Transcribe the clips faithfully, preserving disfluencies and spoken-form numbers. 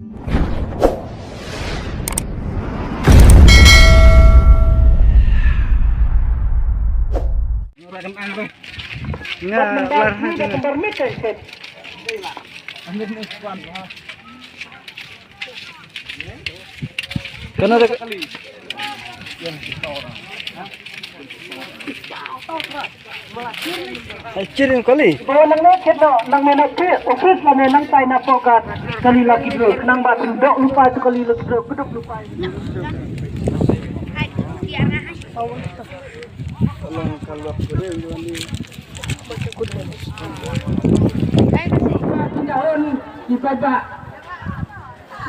Kana da Ai, kirim kali. Ba nang ne khet no, nang me na kri, office la me nang tai na pokat. Kali laki bro, nang ba tu dok lupa tu kali laki bro, kedok lupa. Dahon ki paidbah.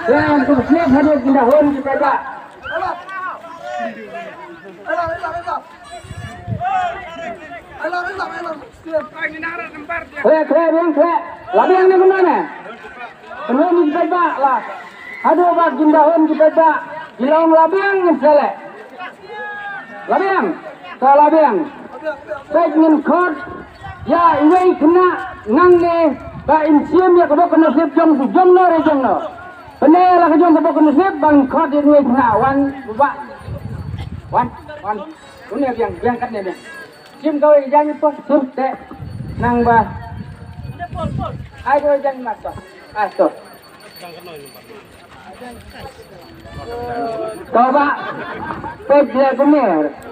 Yang tu siap hadir ki dahon ki paidbah. Khleh, khleh, biang, khleh. La biang ne kumno ne? Khleh ni paidbah la. Haduh ba kin dahon ki paidbah. Ki long la biang ngin sa leh. La biang. Ka la biang. Peit ngin khot ïa iwei i khynnah nangne ba in shim ïa ka bok ka nusip jong u jong no re jong no. Pyneh la ka jong ka bok ka nusip ba ngin khot ïa iwei i khynnah. Wan, ba. Wan, wan. Une biang, biang katne biang. Shim kawei ka jaiñ, to shim te. Nang ba. Ai kawei ka jaiñ, ma to. Ai to. To ba. Peit ïa kumne.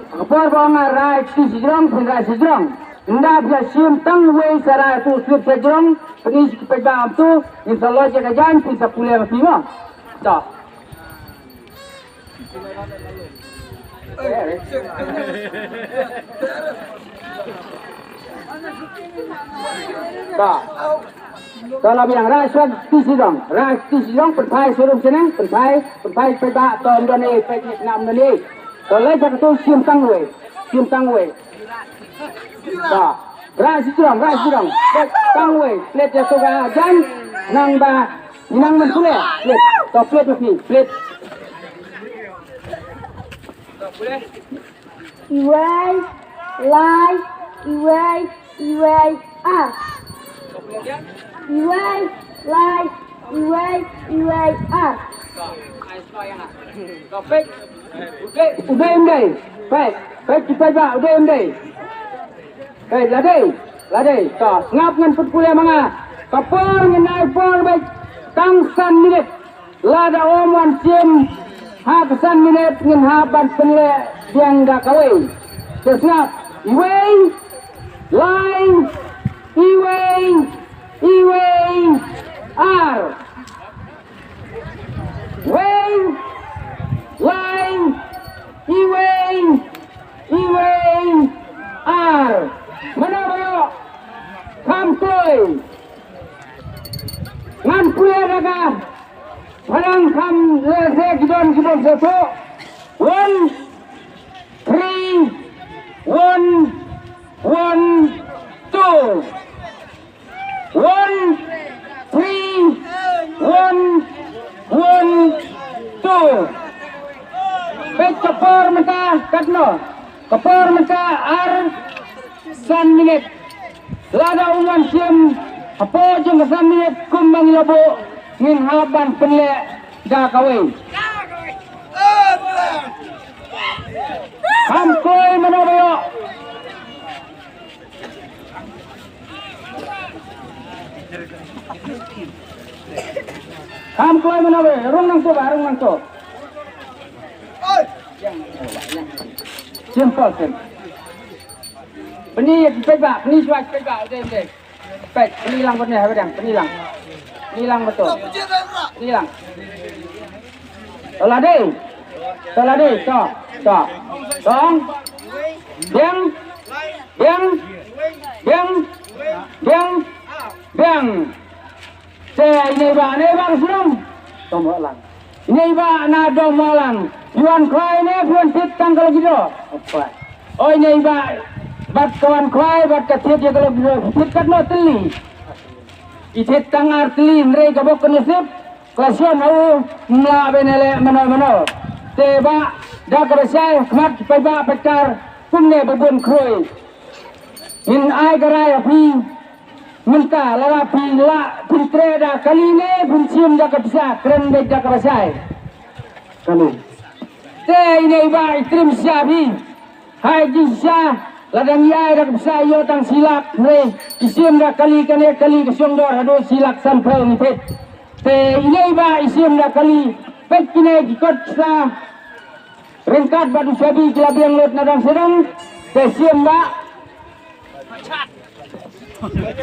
Ka por ba nga rai kti shijrong, phin rai shijrong. Ynda phi la shim tang wei sa rai tu slip shijrong, pyni sha ki paidbah, to ngin sa lait ïa ka jaiñ, phin sa pule ma phi mo. To. Ba. To la biang, rai shuwa kti shijrong, rai kti shijrong, pynphai sha rum shaneng, pynphai, pynphai paidbah, to ym don ei, peit ne khnam don ei. To leit sha katu, shim tang wei, shim tang wei. Ba. Rai shijrong, rai shijrong. Peit tang wei, plet ïa tu ka jaiñ, nang ba, nang ban pule, plet. To plet ma phi, plet. Iwei, lai, iwei, iwei, ar. Iwei, lai, iwei, iwei, ar. U dei, u dei. Peit, peit, peit ba, u dei, u dei. Peit, la dei, la dei. To, sngap, ngan pynpule ma nga. Ka por ngin ai por beit tang san minit. Lada ym wan shim ha ka san minit ngin hap ban pynleh biang da kawei. Te sngap, iwei, lai, iwei, iwei, ar. Wei, lai, iwei, iwei, ar. Mano ba ïoh? Kham kloi. Ngan pule da ka Phareng, kham lehse ki don ki bym sngewthuh. One, three, one, one, two. One, three, one, one, two. Peit ka por mynta katno. Ka por mynta ar san minit. Lada ym wan shim hapoh jong ka san minit kumba ngi la buh, ngin hap ban pynleh da kawei. Kham kloi mano ba ïoh. Kham kloi mano ba ïoh. Rung nangto ba, rung nangto. Simple, simple. Pyni ïa ki paidbah, pyni shuwa ki paidbah, u dei, u dei. Peit, pyni lang bad ne, ha ba dang, pyni lang. Pyni lang bad to. Pyni lang. To la dei. To la dei, to, to. Tong. Biang. Biang. Biang. Biang. Biang. Te ine i bah, ine i bah ka shnong. Dong Mawlang. Ine i bah na Dong Mawlang. Phi wan khwai ne phi wan thied tang ka lucky draw? Khwai. Oi ine i bah, bad ka wan khwai bad ka thied ïa ka lucky draw. Phi thied katno tylli? I thied tang ar tylli, hynrei ka bok ka nusip ka shon ha u, ym lah ban leh mano mano. Te bah, da kaba shai, khmat paidbah paidkar kumne ba bun khroi. Ngin ai ka rai ha phi. Mynta lada phi lah phin trei da kali ne phin shim da ka pisa, kren beit da kaba shai. Kali. Te ine i bah i trei shisha phi. Hai jingshisha, lada ngi ai da ka pisa ïoh tang shi lak, hynrei i shim da kali, kane kali ka shong dor haduh shi lak sanphew ngi peit. Te ine i bah i shim da kali, peit kine ki kot pisa. Ryngkat bad u shabi ki la biang lut na dang sdang. Te shim bah.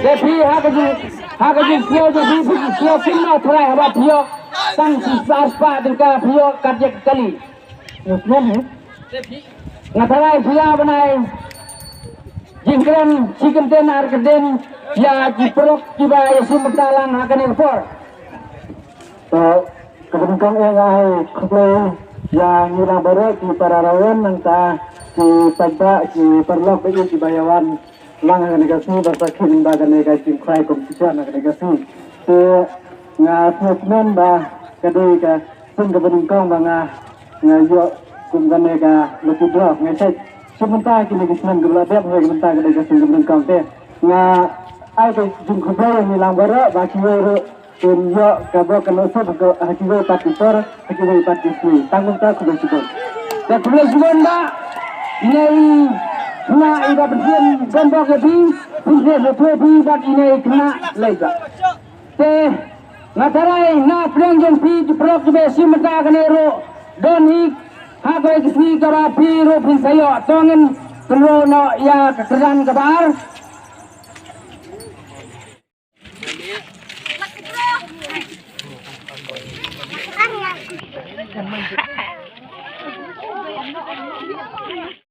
Te phi ha ka jing, ha ka jingsngew jong phi, phi sngewsih noh tharai haba phi ïoh tang shi spah, spah tyngka phi ïoh kat ïa ka kali. Ïoh sngewsih. Nga tharai phi la ban ai jingkren shi kyntien ar kyntien ïa ki paralok kiba ïashim bynta lang ha kane ka por. To, kaba nyngkong eh nga ai khublei ïa ngi lang baroh ki para rawan, nangta ki paidbah, ki paralok ba ïeit kiba ïa wan lang ha kane ka sngi ban sakhi lyngba kane ka jingkhwai competition ha kane ka sngi. Te nga sngewkmen ba ka dei ka sien kaba nyngkong ba nga, nga ïoh kum kane ka lucky draw, nga check. Shim bynta kine ki snem kiba la dep, hynrei mynta ka dei ka sien kaba nyngkong. Te nga ai ka jingkhublei ïa ngi lang baroh ba kiwei ruh kin ïoh ka bok ka nusip ha kiwei pat ki por, ha kiwei pat ki sngi. Tang kumta, khublei shibun. Te khublei shibun bah. Ine i khynnah iba pynsiem bok ïa phi, pynsiem ïa phi bad ine i khynnah leit bah. Te nga tharai na pdeng jong phi ki paralok kiba shim bynta kane ruh don hi ha kawei ka sngi kaba phi ruh phin sa ïoh. To ngin kynroh noh ïa ka kyrdan kaba ar.